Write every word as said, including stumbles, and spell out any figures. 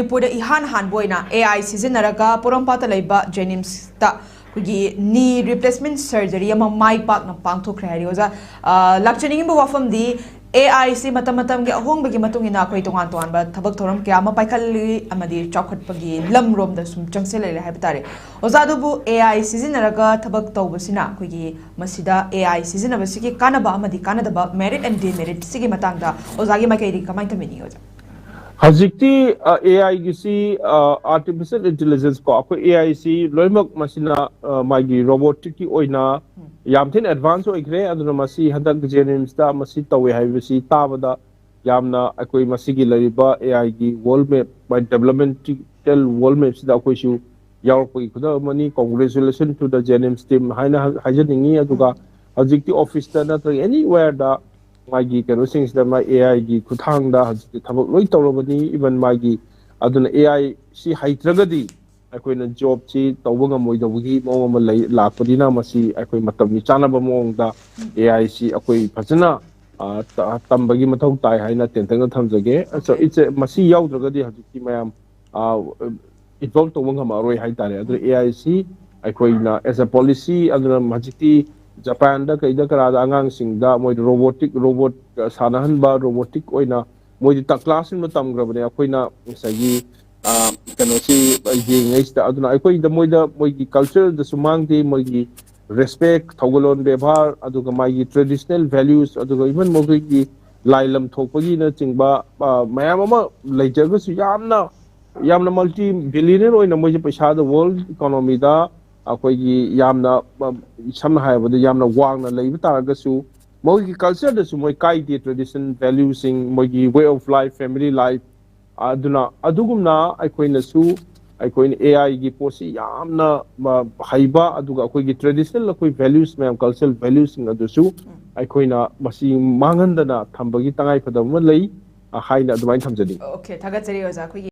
ꯃꯅꯤꯄꯨꯔꯗ ꯏꯍꯥꯟ ꯍꯥꯟꯕ ꯑꯣꯏꯅ ꯑꯦ ꯑꯥꯏ ꯁꯤꯖꯤꯟꯅꯔꯒ ꯄꯣꯔꯣꯝꯄꯥꯠꯇ ꯂꯩꯕ ꯖꯦꯅꯤꯝꯁꯇ ꯑꯩꯈꯣꯏꯒꯤ ꯅꯤ ꯔꯤꯄ꯭ꯂꯦꯁꯃꯦꯟ ꯁꯔꯖꯔꯤ ꯑꯃ ꯃꯥꯏ ꯄꯥꯛꯅ ꯄꯥꯡꯊꯣꯛꯈ꯭ꯔꯦ ꯍꯥꯏꯔꯤ꯫ ꯑꯣꯖꯥ, ꯑ, ꯂꯥꯛꯆꯅꯤꯡꯉꯤꯕ ꯋꯥꯐꯝꯗꯤ, ꯑꯦ ꯑꯥꯏ ꯁꯤ ꯃꯇꯝ ꯃꯇꯝꯒꯤ ꯑꯍꯣꯡꯕꯒꯤ ꯃꯇꯨꯡ ꯏꯟꯅ ꯑꯩꯈꯣꯏ ꯇꯣꯉꯥꯟ ꯇꯣꯉꯥꯟꯕ ꯊꯕꯛ ꯊꯧꯔꯝ ꯀꯌꯥ ꯑꯃ ꯄꯥꯏꯈꯠꯂꯤ ꯑꯃꯗꯤ ꯆꯥꯎꯈꯠꯄꯒꯤ ꯂꯝꯔꯣꯝꯗ ꯁꯨꯝ ꯆꯪꯁꯤꯜꯂꯛꯂꯦ ꯍꯥꯏꯕ ꯇꯥꯔꯦ꯫ ꯑꯣꯖꯥ, ꯑꯗꯨꯕꯨ ꯑꯦ ꯑꯥꯏ ꯁꯤꯖꯤꯟꯅꯔꯒ ꯊꯕꯛ ꯇꯧꯕꯁꯤꯅ ꯑꯩꯈꯣꯏꯒꯤ ꯃꯁꯤꯗ ꯑꯦ ꯑꯥꯏ ꯁꯤꯖꯤꯟꯅꯕꯁꯤꯒꯤ ꯀꯥꯟꯅꯕ ꯑꯃꯗꯤ ꯀꯥꯟꯅꯗꯕ, ꯃꯦꯔꯤꯠ ꯑꯦꯟ ꯗꯤꯃꯦꯔꯤꯠ ꯁꯤꯒꯤ ꯃꯇꯥꯡꯗ ꯑꯣꯖꯥꯒꯤ ꯃꯥꯏꯀꯩꯗꯒꯤ ꯀꯃꯥꯏꯅ ꯊꯝꯕꯤꯅꯤꯡꯉꯤ, ꯑꯣꯖꯥ? ꯍꯧꯖꯤꯛꯇꯤ ꯑꯦ ꯑꯥꯏꯒꯤꯁꯤ, ꯑꯥꯔꯇꯤꯐꯤꯁꯤꯌꯦꯜ ꯏꯟꯇꯦꯂꯤꯖꯦꯟꯁ ꯀꯣ, ꯑꯩꯈꯣꯏ ꯑꯦ ꯑꯥꯏꯁꯤ ꯂꯣꯏꯅꯃꯛ ꯃꯁꯤꯅ, ꯑ, ꯃꯥꯒꯤ ꯔꯣꯕꯣꯇꯤꯛꯀꯤ ꯑꯣꯏꯅ ꯌꯥꯝ ꯊꯤꯅ ꯑꯦꯗꯚꯥꯟꯁ ꯑꯣꯏꯈ꯭ꯔꯦ꯫ ꯑꯗꯨꯅ ꯃꯁꯤ ꯍꯟꯗꯛ ꯖꯦꯅꯤꯝꯁꯇ ꯃꯁꯤ ꯇꯧꯋꯦ ꯍꯥꯏꯕꯁꯤ ꯇꯥꯕꯗ ꯌꯥꯝꯅ ꯑꯩꯈꯣꯏ ꯃꯁꯤꯒꯤ ꯂꯩꯔꯤꯕ ꯑꯦ ꯑꯥꯏꯒꯤ ꯋꯥꯔꯜ ꯃꯦꯞ, ꯃꯥꯏ ꯗꯦꯕꯂꯞꯃꯦꯟꯇꯦꯜ ꯋꯥꯔꯜ ꯃꯦꯞꯁꯤꯗ ꯑꯩꯈꯣꯏꯁꯨ ꯌꯥꯎꯔꯛꯄꯒꯤ ꯈꯨꯗꯝ ꯑꯃꯅꯤ꯫ Congratulations to the JNIMS team ꯍꯥꯏꯅ ꯍꯥꯏꯖꯅꯤꯡꯉꯤ꯫ ꯑꯗꯨꯒ ꯍꯧꯖꯤꯛꯇꯤ ꯑꯣꯐꯤꯁꯇ ꯅꯠꯇ꯭ꯔꯒ ꯑꯦꯅꯤꯋꯦꯔꯗ ꯃꯥꯒꯤ ꯀꯩꯅꯣꯁꯤꯡꯁꯤꯗ ꯃꯥ ꯑꯦ ꯑꯥꯏꯒꯤ ꯈꯨꯠꯊꯥꯡꯗ ꯍꯧꯖꯤꯛꯇꯤ ꯊꯕꯛ ꯂꯣꯏ ꯇꯧꯔꯕꯅꯤ꯫ Even ꯃꯥꯒꯤ, ꯑꯗꯨꯅ ꯑꯦ ꯑꯥꯏ ꯁꯤ ꯍꯩꯇ꯭ꯔꯒꯗꯤ ꯑꯩꯈꯣꯏꯅ ꯖꯣꯕꯁꯤ ꯇꯧꯕ ꯉꯝꯃꯣꯏꯗꯧꯕꯒꯤ ꯃꯑꯣꯡ ꯑꯃ ꯂꯩ, ꯂꯥꯛꯄꯅꯤꯅ ꯃꯁꯤ ꯑꯩꯈꯣꯏ ꯃꯇꯝꯒꯤ ꯆꯥꯅꯕ ꯃꯑꯣꯡꯗ ꯑꯦ ꯑꯥꯏꯁꯤ ꯑꯩꯈꯣꯏ ꯐꯖꯅ, ꯑ, ꯇ-, ꯇꯝꯕꯒꯤ ꯃꯊꯧ ꯇꯥꯏ ꯍꯥꯏꯅ ꯇꯦꯟꯇꯛꯅ ꯊꯝꯖꯒꯦ꯫ So, it's a, ꯃꯁꯤ ꯌꯥꯎꯗ꯭ꯔꯒꯗꯤ ꯍꯧꯖꯤꯛꯇꯤ ꯃꯌꯥꯝ, ꯑ, ꯏꯟꯚꯣꯜꯕ ꯇꯧꯕ ꯉꯝꯃꯛꯑꯔꯣꯏ ꯍꯥꯏꯇꯥꯔꯦ꯫ ꯑꯗꯨꯅ ꯑꯦ ꯑꯥꯏꯁꯤ ꯑꯩꯈꯣꯏꯅ as a policy, ꯑꯗꯨꯅ ꯍꯧꯖꯤꯛꯇꯤ ꯖꯄꯥꯟꯗ ꯀꯩꯗ ꯀꯔꯥꯗ ꯑꯉꯥꯡꯁꯤꯡꯗ ꯃꯣꯏ ꯔꯣꯕꯣꯇꯤꯛ, ꯔꯣꯕꯣꯠ ꯁꯥꯟꯅꯍꯟꯕ, ꯔꯣꯕꯣꯇꯤꯛ ꯑꯣꯏꯅ ꯃꯣꯏꯗꯤ ꯀ꯭ꯂꯥꯁ ꯔꯨꯝꯗ ꯇꯝꯈ꯭ꯔꯕꯅꯦ꯫ ꯑꯩꯈꯣꯏꯅ ꯉꯁꯥꯏꯒꯤ, ꯑ, ꯀꯩꯅꯣꯁꯤ ꯌꯦꯡꯉꯤꯉꯩꯁꯤꯗ, ꯑꯗꯨꯅ ꯑꯩꯈꯣꯏꯗ ꯃꯣꯏꯗ ꯃꯣꯏꯒꯤ ꯀꯜꯆꯔꯗꯁꯨ ꯃꯥꯡꯗꯦ, ꯃꯣꯏꯒꯤ ꯔꯦꯁꯄꯦꯛ, ꯊꯧꯒꯜꯂꯣꯟ ꯕꯦꯕꯥꯔ, ꯑꯗꯨꯒ ꯃꯥꯒꯤ ꯇ꯭ꯔꯦꯗꯤꯁꯅꯦꯜ ꯚꯦꯂ꯭ꯌꯨꯁ, ꯑꯗꯨꯒ ꯏꯚꯟ ꯃꯈꯣꯏꯒꯤ ꯂꯥꯏ ꯂꯝ ꯊꯣꯛꯄꯒꯤꯅꯆꯤꯡꯕ, ꯑ, ꯃꯌꯥꯝ ꯑꯃ ꯂꯩꯖꯔꯒꯁꯨ ꯌꯥꯝꯅ, ꯌꯥꯝꯅ ꯃꯜꯇꯤ ꯕꯤꯂꯤꯌꯅꯔ ꯑꯣꯏꯅ ꯃꯣꯏꯁꯦ ꯄꯩꯁꯥꯗ ꯋꯥꯔꯜ ꯏꯀꯣꯅꯣꯃꯤꯗ ꯑꯩꯈꯣꯏꯒꯤ ꯌꯥꯝꯅ, ꯑ, ꯁꯝꯅ ꯍꯥꯏꯔꯕꯗ ꯌꯥꯝꯅ ꯋꯥꯡꯅ ꯂꯩꯕ ꯇꯥꯔꯒꯁꯨ ꯃꯣꯏꯒꯤ ꯀꯜꯆꯔꯗꯁꯨ ꯃꯣꯏ ꯀꯥꯏꯗꯦ, ꯇ꯭ꯔꯦꯗꯤꯁꯟ ꯚꯦꯂ꯭ꯌꯨꯁꯤꯡ, ꯃꯣꯏꯒꯤ ꯋꯦ ꯑꯣꯐ ꯂꯥꯏꯐ, ꯐꯦꯃꯤꯂꯤ ꯂꯥꯏꯐ, ꯑꯗꯨꯅ ꯑꯗꯨꯒꯨꯝꯅ ꯑꯩꯈꯣꯏꯅꯁꯨ ꯑꯩꯈꯣꯏꯅ ꯑꯦ ꯑꯥꯏꯒꯤ ꯄꯣꯠꯁꯤ ꯌꯥꯝꯅ, ꯃ-, ꯍꯩꯕ, ꯑꯗꯨꯒ ꯑꯩꯈꯣꯏꯒꯤ ꯇ꯭ꯔꯦꯗꯤꯁꯅꯦꯜ ꯑꯩꯈꯣꯏ ꯚꯦꯂ꯭ꯌꯨꯁ ꯃꯌꯥꯝ, ꯀꯜꯆꯔꯦꯜ ꯚꯦꯂ꯭ꯌꯨꯁꯤꯡ ꯑꯗꯨꯁꯨ ꯑꯩꯈꯣꯏꯅ ꯃꯁꯤ ꯃꯥꯡꯍꯟꯗꯅ ꯊꯝꯕꯒꯤ ꯇꯉꯥꯏ ꯐꯗꯕ ꯑꯃ ꯂꯩ, ꯑ, ꯍꯥꯏꯅ ꯑꯗꯨꯃꯥꯏꯅ ꯊꯝꯖꯅꯤꯡꯉꯤ꯫ ꯑꯣꯀꯦ, ꯊꯥꯒꯠꯆꯔꯤ ꯑꯣꯖꯥ꯫ ꯑꯩꯈꯣꯏꯒꯤ